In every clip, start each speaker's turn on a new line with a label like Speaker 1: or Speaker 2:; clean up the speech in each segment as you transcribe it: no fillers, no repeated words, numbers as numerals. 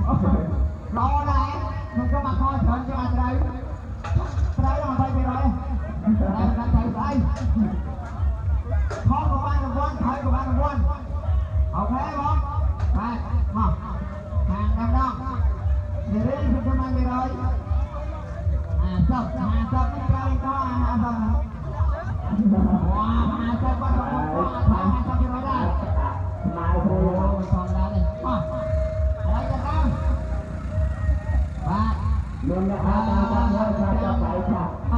Speaker 1: ល្អដែរខ្ញុំក៏មកខច្រើនជាងអត់ត្រូវត្រូវដល់20%តែមិនត្រូវស្អីខក៏បានរង្វាន់ត្រូវក៏បានរង្វាន់អូខេបងបាទមកខាងដាំដងនេះរឿងខ្ញុំបាន100 50 50នេះត្រូវក៏50វ៉ា50បាត់50%ដែរ
Speaker 2: ស្មើ
Speaker 1: អូ
Speaker 2: គ្នា
Speaker 1: មិនធម្មតាទេមកឥឡូវចាប់តាមបាទ
Speaker 2: មានអ្នកតាមតាមមួយថាចាប់ដៃឆាប់
Speaker 1: អ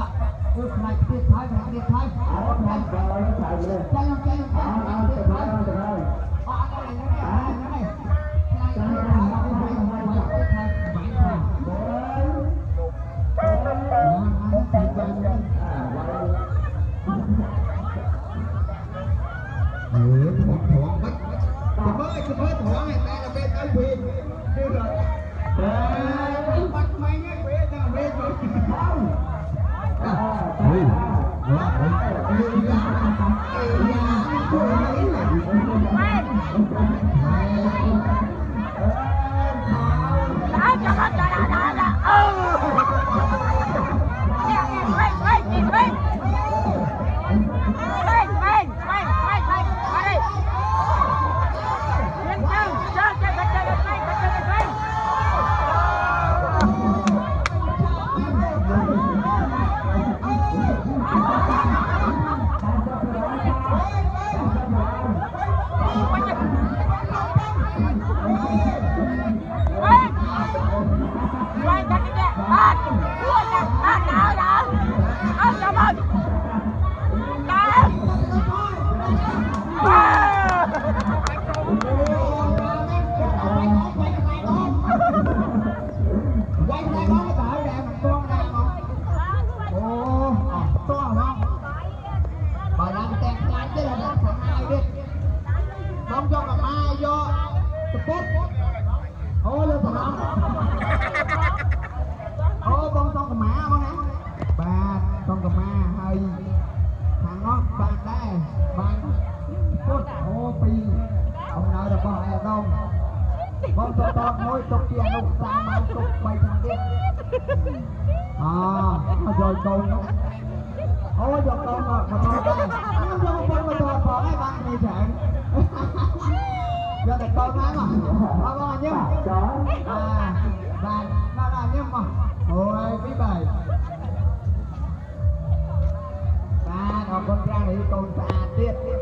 Speaker 1: គឺផ្នែកទៀតហើយផ្នែកទៀតហើយ
Speaker 2: អត់ផ្នែកដល់ឆាប់เลย
Speaker 1: ចាញ់ចាញ់
Speaker 2: អត់អត់
Speaker 1: ទៀត
Speaker 2: ទៅ
Speaker 1: ហើយ
Speaker 2: ទៅហើយ
Speaker 1: អត់អត់នេះនេះផ្នែកទៀតហើយផ្នែកទៀតហើយបាញ់ហើយអឺត្រង់ត្រង់បាច់ទៅមើលទៅមើលត្រង់ឯតែដល់ពេលទៅវិញគឺរត់អឺបាត់ក្មេងឯងពេលទៅវិញទៅហេវ៉ាអេយ៉ាអេយ៉ាអូយ វាយដែរបងតើដែរមិនតងដែរបងអូអត់តោះបងបើឡើងតែខ្លាចទេដល់ខាងហើយទៀតបងយកអាម៉ាយកតពុតអូលើប្រឡងអូបងសងកម្មាបងណាបាទសងកម្មាហើយខាងនោះបានដែរបានពុតអូពីអំណោយរបស់អេដុំបងតតមួយទុកជាអនុសាមកទុក3ឆ្នាំទៀតអមកយកកូនអូយកកូនមកមកតដែរខ្ញុំយកកូនមកតផងឯងបានគ្នាច្រើនយកតែកូនមកមកបងអញញឹម
Speaker 2: ចោ
Speaker 1: អាបាទមកដល់ញឹមមកអូយពីបីបាទអរគុណច្រើននេះកូនស្អាតទៀត។